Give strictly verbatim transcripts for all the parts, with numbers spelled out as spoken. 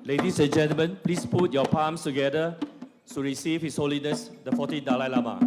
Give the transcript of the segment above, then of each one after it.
Ladies and gentlemen, please put your palms together to receive His Holiness the fourteenth Dalai Lama.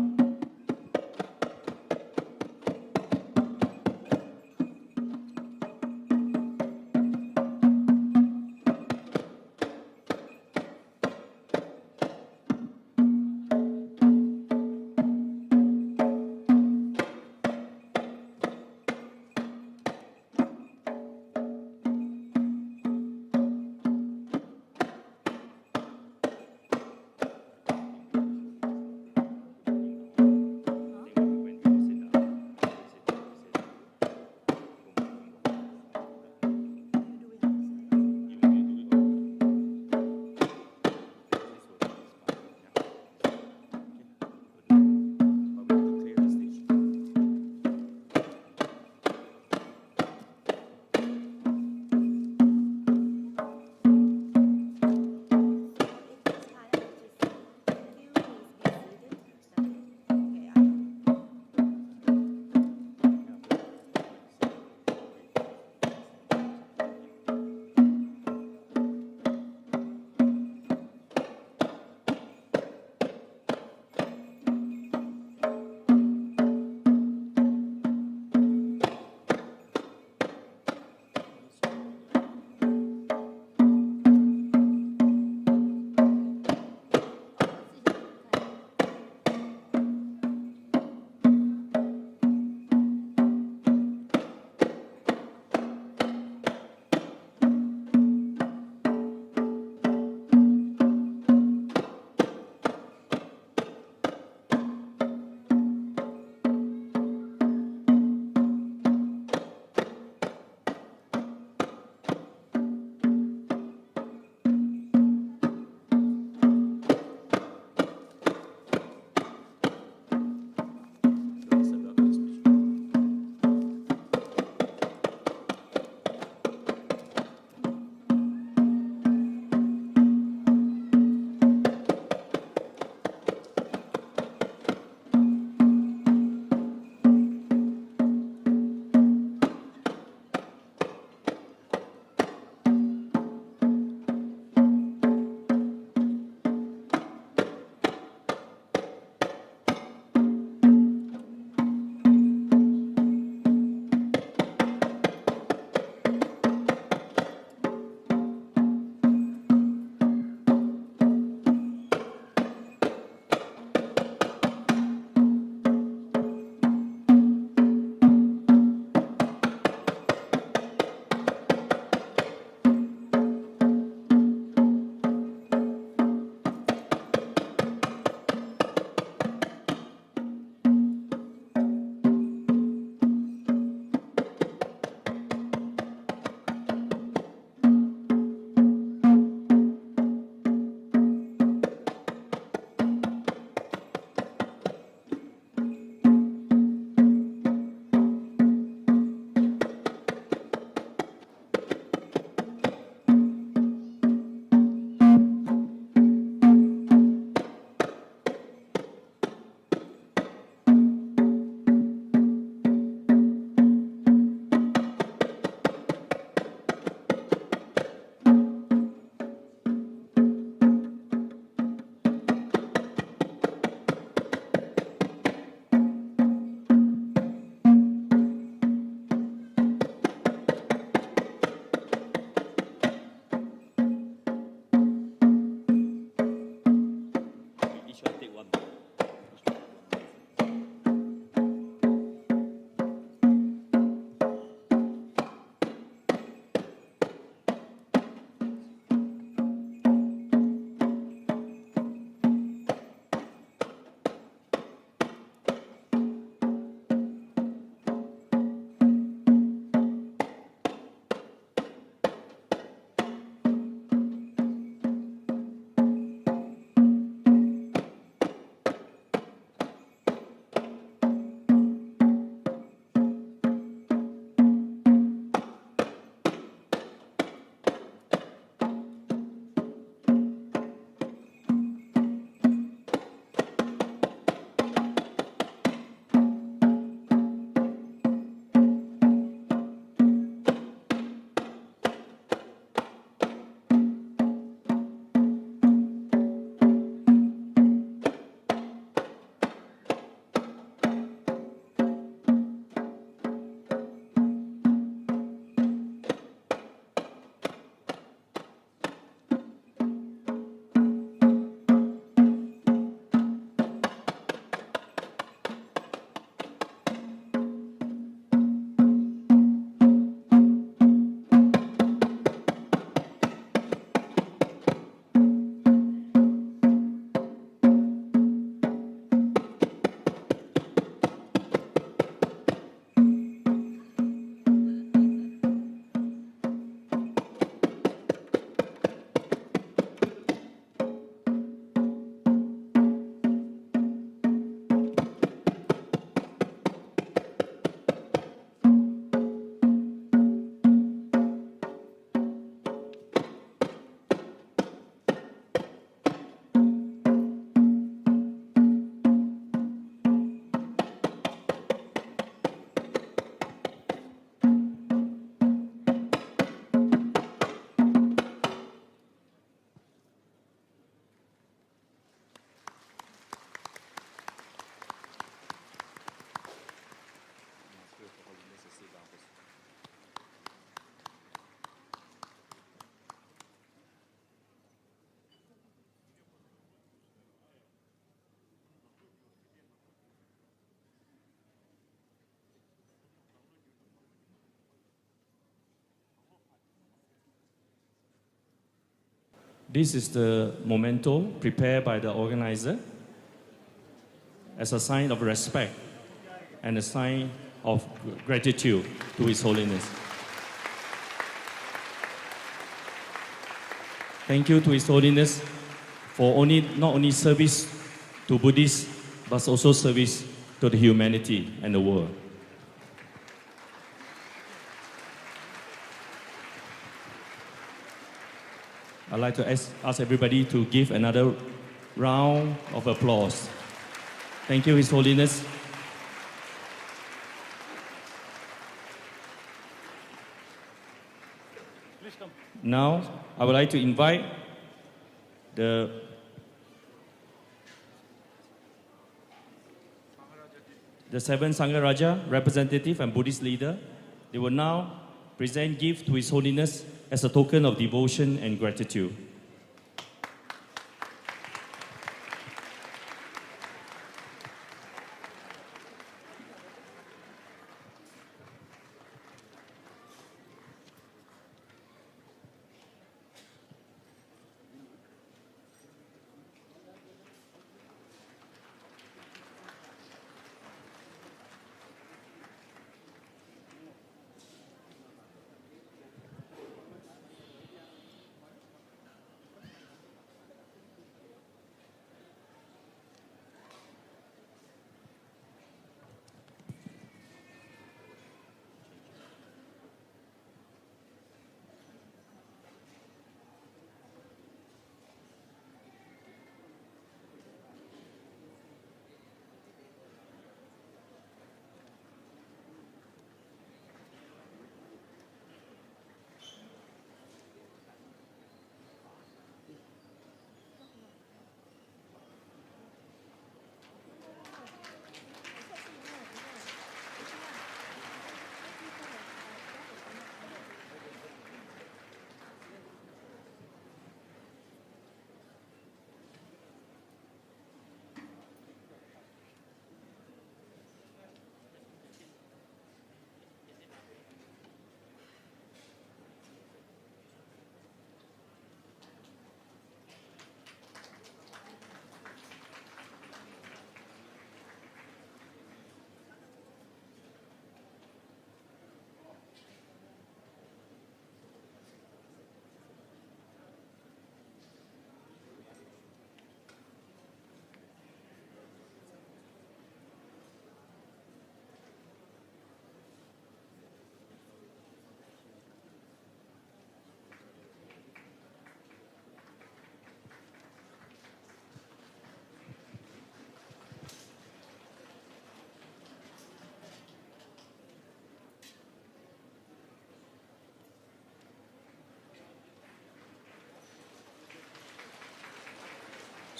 This is the memento prepared by the organizer as a sign of respect and a sign of gratitude to His Holiness. Thank you to His Holiness for only, not only service to Buddhists, but also service to the humanity and the world. I'd like to ask, ask everybody to give another round of applause. Thank you, His Holiness. Now, I would like to invite the The seven Sangha Raja, representative and Buddhist leader, they will now present gift to His Holiness as a token of devotion and gratitude.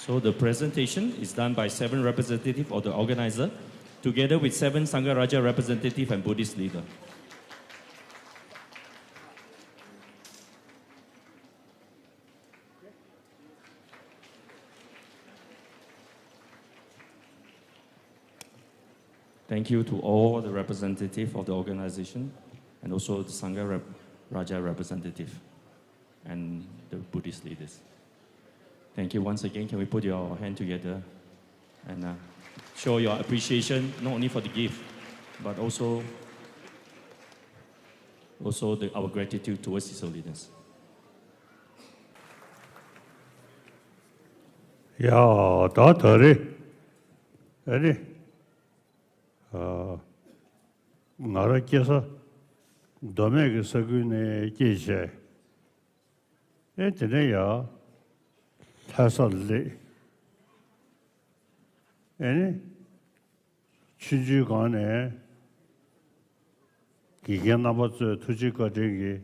So the presentation is done by seven representative of the organizer, together with seven Sangha Raja representative and Buddhist leader. Thank you to all the representative of the organization and also the Sangha rep-, Raja representative and the Buddhist leaders. Thank you once again. Can we put your hand together and, uh, show your appreciation, not only for the gift, but also, also the, our gratitude towards His Holiness. ཡ། ད་ད་རེས་ཨ་ནི། ཨ། ང་རང་སྐྱེས་ས་མདོ་སྨད་ཀྱི་ས་ཁུལ་ནས་སྐྱེས་བྱས། ཨེ་དེ་ནས་ཡར་ལྷ་སར་སླེབས། ཨེ་ནི། ཆུང་ཆུང་སྒང་ནས་དགེ་རྒན་རྣམ་པ་ཚོའི་ཐུགས་རྗེ་བཀའ་དྲིན་གྱིས་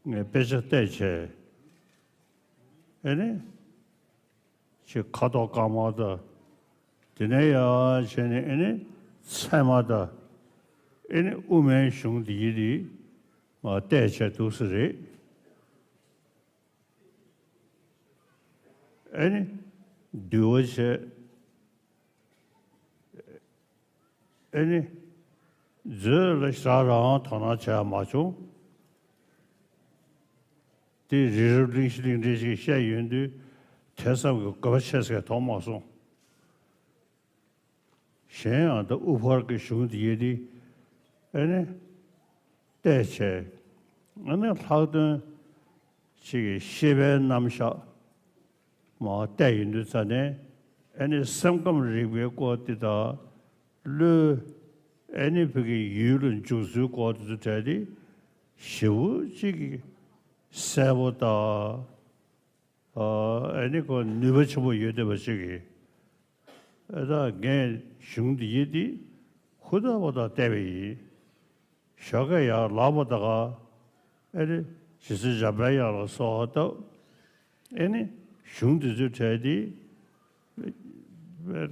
ངས་དཔེ་ཆ་བལྟས་བྱས། ཨེ་ནི། ཅིག་ཁ་དོག་དཀར་དམར་དང་། དེ་ནས་ཡར་བྱས་ནས་ཨེ་ནི་ཚད་མ་དང་། ཨེ་ནི་དབུ་མའི་གཞུང་འདི་ཡི་རིགས་མར་བལྟས་བྱས་འདུག་སེ་རེད། ཨེ་ནི་འདུལ་བ་བྱས། ཨེ་ནི་མཛོད་ལ་ཞེ་དྲག་རང་དོ་སྣང་བྱས་མ་བྱུང་། དེ་རི་རབ་གླིང་བཞི་གླིང་ཕྲན་ཞིག་བཤད་ཡོང་དུས་དེ་ཙམ་གྱི་དགོས་པ་ཆེ་ཟེར་མཐོང་མ་སོང་། གཞན་ཡང་ད་དབུ་ཕར་གྱི་གཞུང་འདི་ཡི་དེ་ཨེ་ནི་བལྟས་བྱས། ཨེ་ནི་ལྷག་དོན་ཅིག་གི་ཤེས་པའི་རྣམ་གཞག་མར་བལྟས་ཡོང་དུས་ཙ་ནས། ཨེ་ནི་སེམས་ཁམས་རིག་པའི་སྐོར་འདི་དང་། བློའི་ཨེ་ནི་བོད་ཀྱི་ཡུལ་ལ་འཇུག་ཚུལ་སྐོར་དེ་ཚོ་གྲས་དེ་ཞེ་པོ་ཅིག་གི་གསལ་པོ་དང་། ཨ་ཨེ་ནི་ཁོ་ནུས་པ་ཆེན་པོ་ཡོད་བསྡད་པ་ཅིག་གིས། ཨེ་ད་ངས་གཞུང་འདི་ཡི་དེ་ཧུར་ཐག་པ་དང་བལྟས་པ་ཡིན། ཞོགས་ཀས་ཡར་ལངས་པ་དང་། ཨེ་ནི་རྗེ་བཙུན་འཇམ་དཔལ་དབྱངས་ལ་གསོལ་བ་བཏབ། ཨེ་ནི་གཞུང་འདི་ཚོའི་གྲས་དེ་གལ་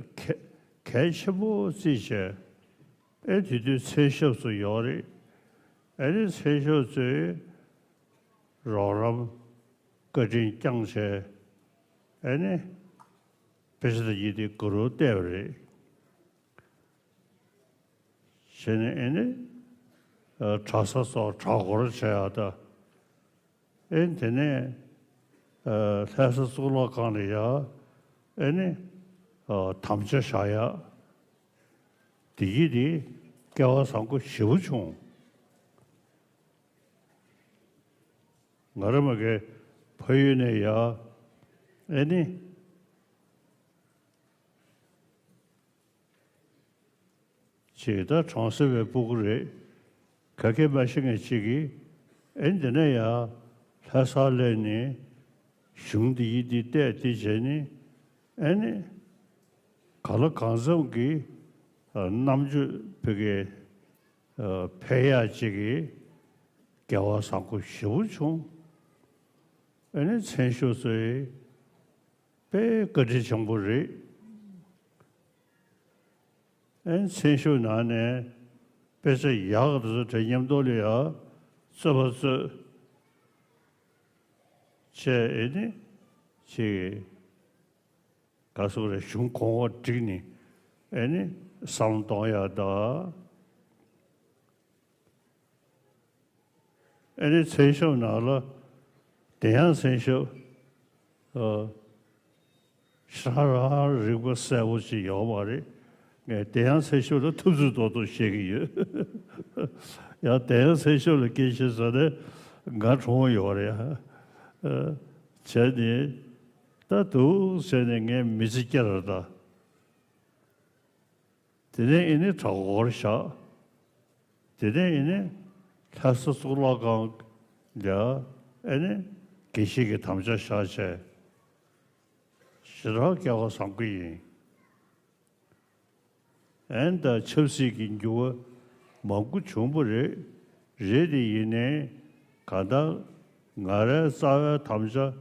གལ་ཆེན་པོ་བརྩིས་བྱས། ཨེ་དེ་དུས་མཚན་ཞབས་སུ་ཡོད་རེད། ཨེ་ནི་མཚན་ཞབས་ཚོས་རོགས་རམ་བཀའ་དྲིན་བསྐྱངས་བྱས། ཨེ་ནི་དཔེ་ཆ་དང་ཡི་དེ་གུ་རུ་བལྟས་པ་རེད། བྱས་ནས་ཨེ་ནི་ཨ་གྲྭ་ས་སོགས་གྲྭ་སྐོར་བྱས་ཡག་དང་། ཨེ་དེ་ནས་ཨ་ལྷ་ས་གཙུག་ལག་ཁང་ལ་ཡ་ཨེ་ནི་ཨ་དམ་བཅའ་བཞག་ཡག་དེ་ཡི་དེ་སྐལ་བ་བཟང་པོ་ཞེ་པོ་བྱུང་། ང་རང་མ་གིའི་ཕ་ཡུལ་ནས་ཡ་ཨེ་ནི། ཅིག་ད་གྲོང་གསེབ་པའི་སྤུ་གུ་རེད། ག་གེ་མ་ཤེས་མཁན་ཅིག་གིས་ཨེ་འདི་ནས་ཡ་ལྷ་སར་སླེབས་ནས་གཞུང་འདི་ཡི་འདི་བལྟས་འདི་བྱས་ནས། ཨེ་ནི་གང་ལ་གང་འཚམ་གྱི་ཨ་རྣམ་དཔྱོད་བོད་སྐད་ཨ་འཕེལ་ཡག་ཅིག་གི་སྐལ་བ་བཟང་པོ་ཞེ་པོ་བྱུང་། ཨེ་ནི་མཚན་ཞབས་ཚོས་དཔེ་བཀའ་དྲིན་ཆེན་པོ་རེད། ཨེ་མཚན་ཞབས་ནང་ནས་དཔེ་ཆ་ཡག་དེ་ཚོ་དེ་མཉམ་དུ་ལ་ཡ་རྩོད་པ་རྩོད་བྱས། ཨེ་ནི་ཅིག་ག་སོགས་རེ་གཞུང་གོང་འོག་བསྒྲིགས་ནས་ཨེ་ནི་བསམ་བློ་གཏོང་ཡག་དང་། ཨེ་ནི་མཚན་ཞབས་ནང་ལ་དེ་ཡང་མཚན་ཞབས་ཨ་ཧྲ་ར་རིག་པ་གསལ་པོ་ཞིག་ཡོད་མ་རེད། ངས་དེ་ཡང་མཚན་ཞབས་ལ་ཐུབ་ཚོད་ཏོག་ཏོག་བཤད་ཀྱི་ཡོད། ཡང་དེ་ཡང་མཚན་ཞབས་ལ་སྐད་ཆ་ཟེར་ནས་ང་གྲོངས་ཡོད་རེད། ཨ་བྱས་ནས་ད་འདུག་ཟེར་ནས་ངས་མི་ཚེ་བསྐྱལ་ར་ད། དེ་ནས་ཨེ་ནི་གྲྭ་སྐོར་བཞག་དེ་ནས་ཨེ་ནི་ལྷ་ས་གཙུག་ལག་ཁང་ལ་ཨེ་ནི་དགེ་བཤེས་ཀྱི་དམ་བཅའ་བཞག་བྱས། ཞེ་དྲག་སྐལ་བ་བཟང་པོ་ཡིན། ཨེ་ནི་ད་ཆབ་སྲིད་ཀྱི་འགྱུར་བ་མང་པོ་བྱུང་བ་རེད། རེད་དེ་ཡིན་ནའི་གང་ལྟར་ང་རའི་རྩ་བའི་དམ་བཅའ་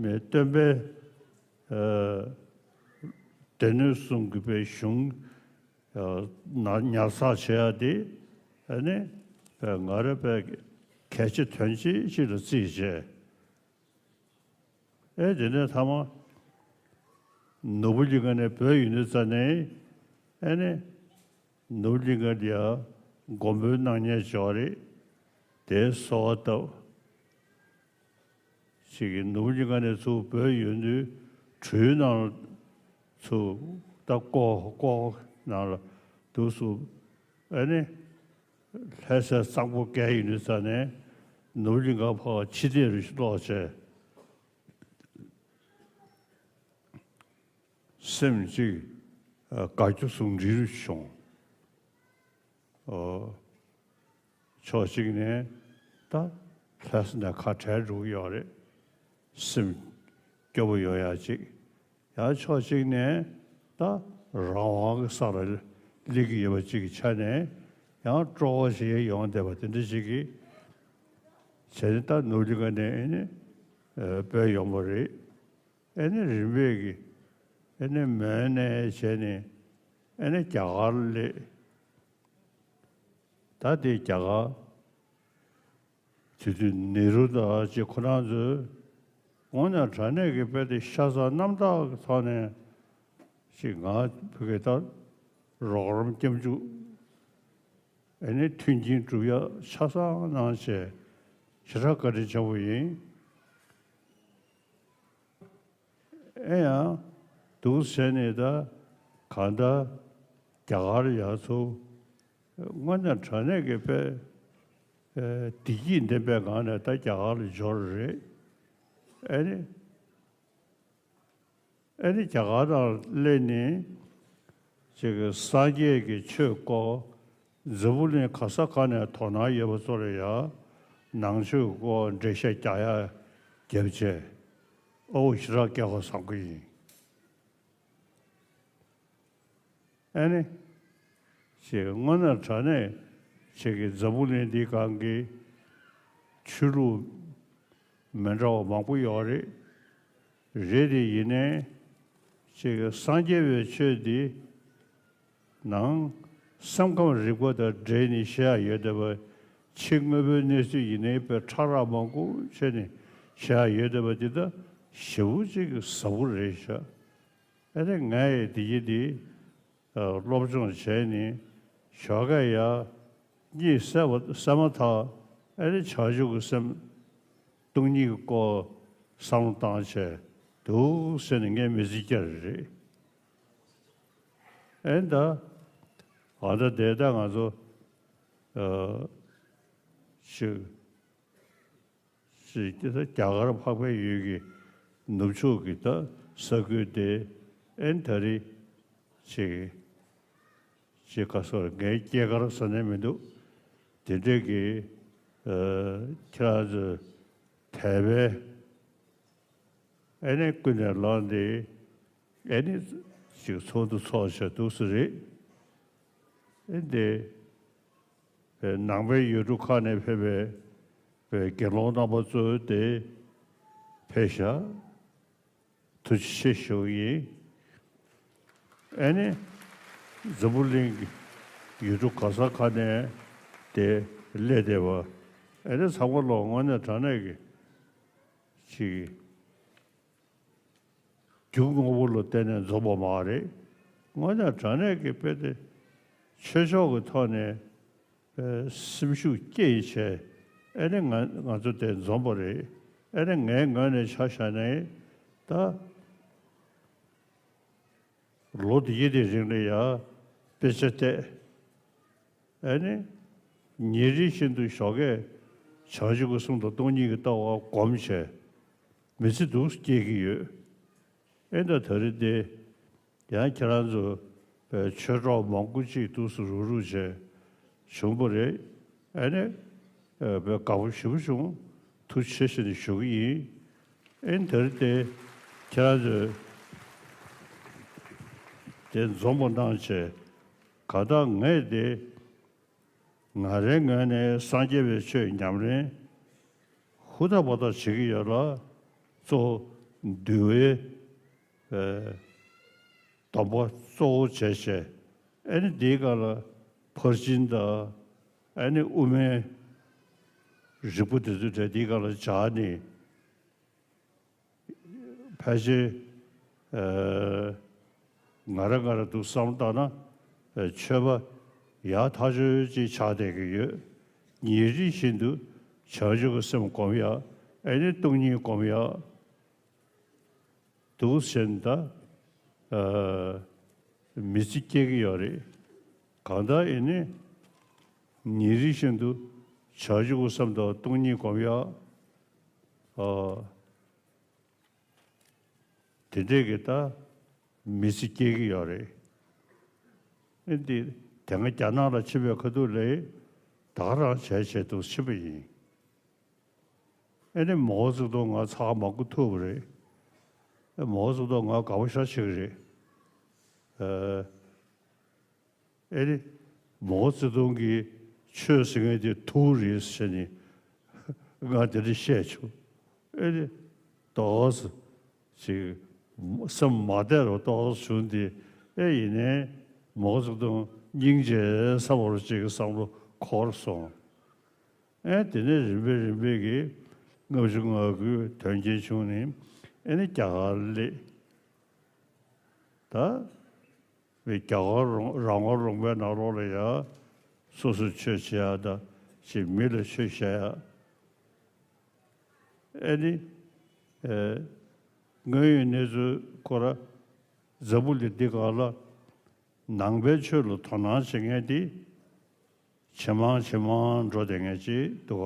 མི་སྟོན་པའི་ཨ་སྡེ་སྣོད་གསུམ་གྱི་པའི་གཞུང་ཨ་ན་ཉར་ཚགས་བྱེད་ཡ་དེ་ཨ་ནི་པའི་ང་རའི་པའི་གལ་ཆེ་དོན་ཆེ་ཅིག་ལ་བརྩིས་བྱས། ཨེ་དེ་ནས་མཐའ་མ་ནོར་བུ་གླིང་ག་ནས་བྲོས་ཡོང་དུས་ཙ་ནས་ཨེ་ནི། ནོར་བུ་གླིང་ག་ལ་ཡ་མགོན་པོའི་སྣང་བརྙན་བྱས་པ་རེད། དེའི་གསོལ་བ་བཏབ། ཅིག་གིས་ནོར་བུ་གླིང་ག་ནས་ཚུར་བྲོས་ཡོང་དུས་གྲུའི་ནང་ལ་ཚུར་ད་ཀོ་ཀོ་ནང་ལ་འདུག་སུ་ཨ་ནི་ལྷ་སའི་གཙང་པོ་བརྒལ་ཡོང་དུས་ཙ་ནས་ནོར་བུ་གླིང་ག་ཕར་ཕྱི་བལྟས་རུ་ཞིག་ཀློག་བྱས། སེམས་གཅིག་དགའ་སྐྱོ་ཟུང་འབྲེལ་བྱུང་། ཕྱོགས་གཅིག་ནས་ད་ལྷ་ས་ནས་ཁ་བྲལ་འགྲོ་གི་ཡོད་རེད། སེམས་སྐྱོ་པོ་ཡོད་ཡ་གཅིག་ཡང་ཕྱོགས་གཅིག་ནས་ད་རང་དབང་གི་ས་ལ་སླེབས་ཀྱི་ཡོད་པ་གཅིག་གི་ཆ་ནས་ཡང་སྤྲོ་བ་ཞིག་ཡོང་བསྡད་པ་དེ་འདྲ་ཞིག་གིས་བྱས་ནས་ད་ནོར་གླིང་ག་ནས་ཨེ་ནི་བྲོས་ཡོང་བ་རེད། ཨེ་ནི་རིམ་པས་ཀྱི་ཨེ་ནི་མོན་ནས་བྱས་ནས་ཨེ་ནི་རྒྱ་གར་སླེབས། ད་དེ་རྒྱ་གར་དེ་དུས་ནེ་རུ་དང་ཅིག་ཁོ་རང་ཚོས་དངོས་གནས་དྲང་གནས་ཀྱི་དཔེ་དེ་ཤ་ཚ་རྣམ་དག་གི་ཐོག་ནས་ཅིག་ང་བོད་སྐད་ལྟར་རོགས་རམ་སྐྱབས་འཇུག་ཨེ་ནི་མཐུན་རྐྱེན་སྒྲུབ་ཡ་ཆ་ཚང་གནང་བྱས་ཞེ་དྲག་བཀའ་དྲིན་ཆེན་པོ་ཡིན། ཨེ་ཡང་འདུག་ཟེར་ནས་ད་གང་ལྟར་རྒྱ་གར་ཡར་ཚུར་དངོས་གནས་དྲང་གནས་ཀྱི་དཔེ་བདེ་སྐྱིད་ལྡན་པའི་ངང་ནས་ད་རྒྱ་གར་ལ་འབྱོར་རེད། ཨེ་ནི། ཨེ་ནི་རྒྱ་གར་ནང་སླེབས་ནས་ཅིག་སངས་རྒྱས་ཀྱི་ཆོས་སྐོར་འཛམ་བུ་གླིང་ག་ས་ག་ནས་དོ་སྣང་ཡོད་པ་ཚོ་ལ་ཡང་ནང་ཆོས་སྐོར་འགྲེལ་བཤད་རྒྱག་ཡ་རྒྱབ་བྱས། ཨོ་ཞེ་དྲག་སྐལ་བ་བཟང་པོ་ཡིན། ཨེ་ནི། ཅེས་དངོས་གནས་དྲང་གནས་ཅིག་གི་འཛམ་བུ་གླིང་འདིའི་སྒང་གི་ཆོས་ལུགས་མི་འདྲ་བ་མང་པོ་ཡོད་རེད། རེད་དེ་ཡིན་ནའི་ཅིག་གི་སངས་རྒྱས་པའི་ཆོས་འདི་ནང་སེམས་ཁམས་རིག་པ་དང་འབྲེལ་ནས་བཤད་ཡ་ཡོད་བསྡད་པ། ཕྱི་དངོས་པོའི་གནས་ཚུལ་ཡིན་ནའི་དཔེ་ཕྲ་རགས་མང་པོ་བྱས་ནས་བཤད་ཡ་ཡོད་བསྡད་པ་འདི་ད་ཞེ་པོ་ཅིག་ཟབ་པོ་རེད་ཤག་ཨེ་ནི་ངས་འདི་ཡི་འདི་སློབ་སྦྱོང་བྱས་ནས་ཞོགས་ཀས་ཡར་གཉིད་སད་པ་སད་མ་ཐག་ཨེ་ནི་བྱང་ཆུབ་ཀྱི་སེམས་སྟོང་ཉིད་ཀྱི་སྐོར་བསམ་བློ་བཏང་བྱས་འདུག་ཟེར་ནས་ངས་མི་ཚེ་བསྐྱལ་རེད། ཨེ་ད་ཨ་ད་དེ་ད་ང་ཚོ་ཨ་ཅིག་ཅེས་ཀྱི་ད་རྒྱ་གར་འཕགས་པའི་ཡུལ་གྱི་ནུབ་ཕྱོགས་ཀྱི་ད་ས་ཁུལ་དེ་ཨེན་ད་རི་ཅིག་ཅིག་ག་སོ་ངའི་སྐྱེས་སྐར་ཟ་ནས་མི་འདུག་དེ་འདྲས་ཀྱི་ཁྱེད་རང་ཚོས་དད་པའི་ཨེ་ནས་ཀུན་ནས་ལངས་ཏེ་ཨེ་ནས་ཅིག་ཚོགས་འདུ་ཚོགས་བྱས་འདུག་སེ་རེད། ཨེ་འདི། ནང་པའི་ཡུལ་གྲུ་ཁག་ནས་ཕེབས་པའི་དགེ་སློང་རྣམ་པ་ཚོ་དེ་ཕེབས་ཤག་ཐུགས་རྗེ་ཆེ་ཞུ་གི་ཡིན། ཨེ་ནི། འཛམ་བུ་གླིང་གི་ཡུལ་གྲུ་ག་ས་ག་ནས་དེ་སླེབས་བསྡད་པ། ཨེ་ནི་ཚང་མ་ལོ་དངོས་གནས་དྲང་གནས་ཀྱི་ཅིག་རྒྱུ་དངོས་པོ་ལ་བརྟེན་ནས་འཛོམས་པ་མ་རེད། དངོས་གནས་དྲང་གནས་ཀྱི་དཔེ་དེ་ཆོས་ཕྱོགས་ཀྱི་ཐོག་ནས་སེམས་ཤུགས་སྐྱེད་བྱས་ཨེ་ནི་ང་ང་ཚོ་དེ་འཛོམས་པ་རེད། ཨེ་ནི་ངའི་ངོས་ནས་ཆ་བཞག་ནས་ད་ལོ་འདི་ཡི་དེ་རིང་ལ་ཡ་དཔེ་ཆ་བལྟས། ཨེ་ནི། ཉིན་རེ་བཞིན་དུ་ཞོགས་ཀས་བྱང་ཆུབ་ཀྱི་སེམས་དང་སྟོང་ཉིད་ཀྱི་ལྟ་བ་སྒོམ་བྱས། མི་ཚེ་འདུག་སྐྱེལ་གྱི་ཡོད། ཨེ་ད་ད་རེས་དེ། ཡང་ཁྱེད་རང་ཚོ་ཆོས་གྲོགས་མང་པོ་ཅིག་འདུག་སེ་རུག་རུག་བྱས་བྱུང་བ་རེད། ཨེ་ནི། དཔེ་དགའ་པོ་ཞེ་པོ་བྱུང་། ཐུགས་རྗེ་ཆེ་ཞེས་ནས་ཞུ་གི་ཡིན། ཨེ་ནི་ད་རེས་དེ་ཁྱེད་རང་ཚོས་དེ་འཛོམས་པ་གནང་བྱས། གང་ལྟར་ངས་དེ་ང་རའི་ངོས་ནས་སངས་རྒྱས་པའི་ཆོས་ཉམས་ལེན་ཧུར་ཐག་པ་ཐག་བྱེད་ཀྱི་ཡོད་ལ། གཙོ་བོ་འདུལ་བའི་སྡོམ་པ་གཙོ་བོ་བྱས་བྱས། ཨེ་ནི་འདིའི་སྒང་ལ་ཕར་ཕྱིན་དང་ཨེ་ནི་དབུ་མའི་རིགས་པ་དེ་ཚོ་དེ་འདིའི་སྒང་ལ་སྦྱར་ནས། ཕལ་ཆེར་ང་རང་ང་རང་འདུག་བསམ་བཏང་ན་ཆོས་པ་ཡག་ཐག་ཆོད་ཅིག་ཆགས་བསྡད་ཀྱི་ཡོད། ཉིན་རེ་བཞིན་དུ་བྱང་ཆུབ་ཀྱི་སེམས་སྒོམ་ཡག་ཨེ་ནི་སྟོང་ཉིད་སྒོམ་ཡག་འདུག་བྱས་ནས་ད་མི་ཚེ་སྐྱེལ་གྱི་ཡོད་རེད། གང་ལྟར་ཡིན་ནའི་ཉིན་རེ་བཞིན་དུ་བྱང་ཆུབ་ཀྱི་སེམས་དང་སྟོང་ཉིད་སྒོམ་ཡག་དེ་འདྲས་ཀྱི་ད་མི་ཚེ་སྐྱེལ་གྱི་ཡོད་རེད། ཨེ་འདི་དེ་སྔ་རྒྱ་ནག་ལ་ཕྱིན་པའི་ཁ་ཐུག་ལ་ད་ག་རང་བྱས་བྱས་འདུག་ཕྱིན་པ་ཡིན། ཨེ་ནི་མའོ་ཙེ་ཏུང་ང་ཚ་མང་པོ་ཐུག་པ་རེད། ཨེ་མའོ་ཙེ་ཏུང་ང་དགའ་པོ་ཞེ་དྲག་བྱེད་ཀྱི་རེད། ཨ། ཨེ་ནི། མའོ་ཙེ་ཏུང་གིས་ཆོས་ཟེར་མཁན་དེ་ཐུག་རེད་ཟེར་ནས་ང་དེ་འདྲ་བཤད་བྱུང་། ཨེ་ནི། ཏོག་ཙམ་ཅིག་སེམས་མ་བདེ་རུ་ཏོག་ཙམ་བྱུང་སྟེ། ཨེ་ཡིན་ནའི་མའོ་ཙེ་ཏུང་སྙིང་རྗེ་ས་བོར་ཅིག་བསམ་བློ་འཁོར་སོང་། ཨེ་དེ་ནས་རིམ་པས་རིམ་པས་ཀྱིས་ལྔ་བཅུ་ང་དགུ་དོན་རྐྱེན་བྱུང་ནས་ཨེ་ནི་རྒྱ་གར་སླེབས། ད། བའི་རྒྱ་གར་རོང་རང་དབང་རོང་པའི་ནང་ལོགས་ལ་ཡང་སོ་སོས་ཆོས་བྱེད་ཡག་དང་ཅིག་མི་ལ་ཆོས་བཤད་ཡག་ཨེ་ནི། ཨེ། དངོས་ཡོད་གནས་ཚུལ་ཁོ་ར་འཛམ་བུ་གླིང་འདི་སྒང་ལ་ནང་པའི་ཆོས་ལ་དོ་སྣང་བྱེད་མཁན་དེ་ཇེ་མང་ཇེ་མང་འགྲོ་བསྡད་མཁན་ཅིག་འདུག་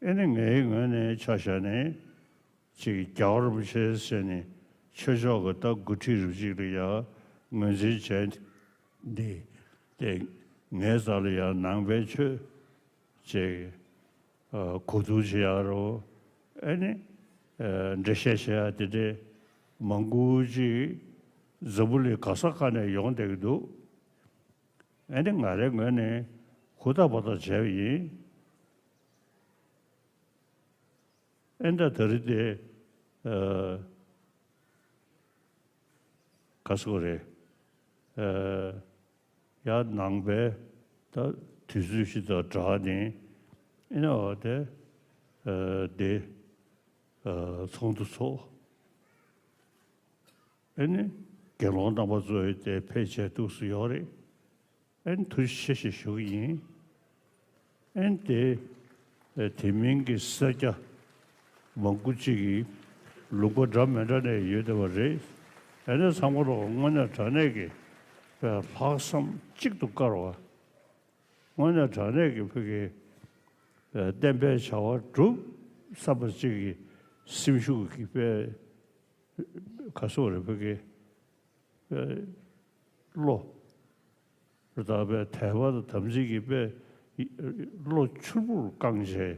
ག། ཨེ་ནི་ངའི་ངོས་ནས་ཆ་བཞག་ནས་ཅིག་རྒྱལ་བ་རིན་པོ་ཆེ་ཟེར་ནས་ཆོས་ཕྱོགས་ཀྱི་ད་འགོ་ཁྲིད་རུ་ཅིག་ལ་ཡང་ངོས་འཛིན་བྱས་འདི་དེ་ངའི་རྩ་ལ་ཡང་ནང་པའི་ཆོས་ཅིག་གོ་བསྡུར་བྱེད་ཡག་རོ། ཨེ་ནི་འགྲེལ་བཤད་བྱེད་ཡག་དེ་འདྲའི་མང་པོ་ཅིག་འཛམ་བུ་གླིང་ག་ས་ག་ནས་ཡོང་བསྡད་ཀྱི་འདུག། ཨེ་ནི་ང་རའི་ངོས་ནས་ཧུར་ཐག་འབད་ཐག་བྱས་པ་ཡིན། ཨེ་ད་ད་རེས་དེ་ཨ་ག་ཟེར་དགོས་རེད། ཨ་ཡར་ནང་པའི་ད་དུས་ཚོད་ཞིག་དང་སྦྲགས་ནས་ཨེ་ནི་འོ་དེ་ཨ་དེ་ཨ་ཚོགས་འདུ་ཚོགས། ཨེ་ནི་དགེ་སློང་རྣམ་པ་ཚོ་དེ་ཕེབས་བྱས་འདུག་སེ་ཡོད་རེད། ཨེ་ནི་ཐུགས་རྗེ་ཆེ་ཞེས་ཞུ་གི་ཡིན། ཨེ་ནི་དེ་ཨེ་དེ་མིན་གྱི་སེར་སྐྱ་མང་པོ་ཅིག་གིས་ལུང་པ་འདྲ་མི་འདྲ་ནས་ཡོད་བསྡད་པ་རེད། ཨེ་ནི་ཚང་མ་ལོག་དངོས་གནས་དྲང་གནས་ཀྱི་ཨེ་ལྷག་བསམ་གཅིག་ཏུ་དཀར་བ། དངོས་གནས་དྲང་གནས་ཀྱི་ཕ་གི་ཨེ་བསྟན་པའི་བྱ་བ་སྒྲུབ་བསམ་པ་གཅིག་གི་སེམས་ཤུགས་ཀྱི་དཔེ་ག་ཟེར་དགོས་རེད། ཕ་གི་ཨེ་བློ་རེད་ད། དཔེ་དད་པ་དང་དམ་ཚིག་གི་དཔེ་བློ་ཕྱུར་བུར་བསྐངས་བྱས་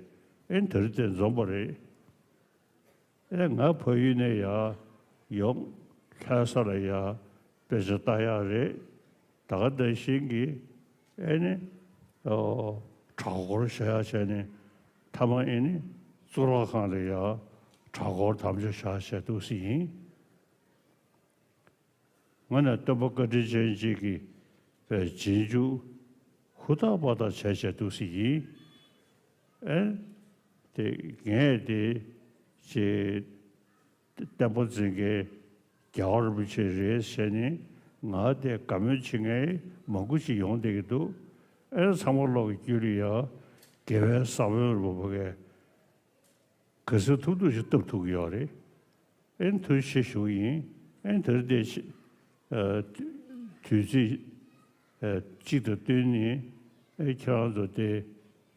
ཨེ་ནི་དེ་རིང་དེ་འཛོམས་པ་རེད། ཨེ་ང་ཕ་ཡུལ་ནས་ཡར་ཡོང་ལྷ་ས་ལ་ཡར་དཔེ་ཆ་ལྟ་ཡག་རེད། ད་ག་ནང་བཞིན་གྱི་ཨེ་ནི་ཨོ་གྲྭ་སྐོར་བྱེད་ཡག་བྱས་ནས་མཐའ་མ་ཨེ་ནི་གཙུག་ལག་ཁང་ལ་ཡར་གྲྭ་སྐོར་དམ་བཅའ་བཞག་བྱས་འདུག་སེ་ཡིན། ང་ནི་སྟོན་པ་བཀའ་དྲིན་ཅན་གཅིག་གི་རྗེས་འཇུག་ཧུར་ཐག་འབད་ཐག་བྱས་བྱས་འདུག་སེ་ཡིན། ཨེ་དེ་ངས་དེ་ཅེས་བསྟན་པ་འཛིན་མཁན་རྒྱལ་བ་རིན་པོ་ཆེ་རེད་ཟེར་ནས་ང་དེ་དགའ་མོས་བྱེད་མཁན་མང་པོ་ཞིག་ཡོང་བསྡད་ཀྱི་འདུག། ཨེ་ཚང་མ་ལོག་གི་རྒྱུད་ལ་ཡང་དགེ་བའི་ས་བོན་རུ་བབས་མཁན། ག་ཚོད་ཐུབ་ཐུབ་ཞིག་བཏབ་ཐུབ་ཀྱི་ཡོད་རེད། ཨེ་ཐུགས་རྗེ་ཆེ་ཞུ་གི་ཡིན། ཨེ་དེར་བལྟས་ཤིག་ཨ་དུས་ཚིགས་ཨ་གཅིག་དང་བསྟུན་ནས་ཨེ་ཁྱེད་རང་ཚོ་དེ་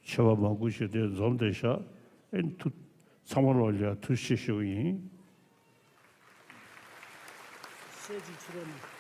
ཆོས་པ་མང་པོ་ཞིག་དེ་འཛོམས་བསྡད་ཤག། ཨེ་ཐུགས་ཚང་མ་ལོག་ལ་ཐུགས་རྗེ་ཆེ་ཞུ་གི་ཡིན། ཤེས་ཀྱི་ཕྱི་རོལ་ན།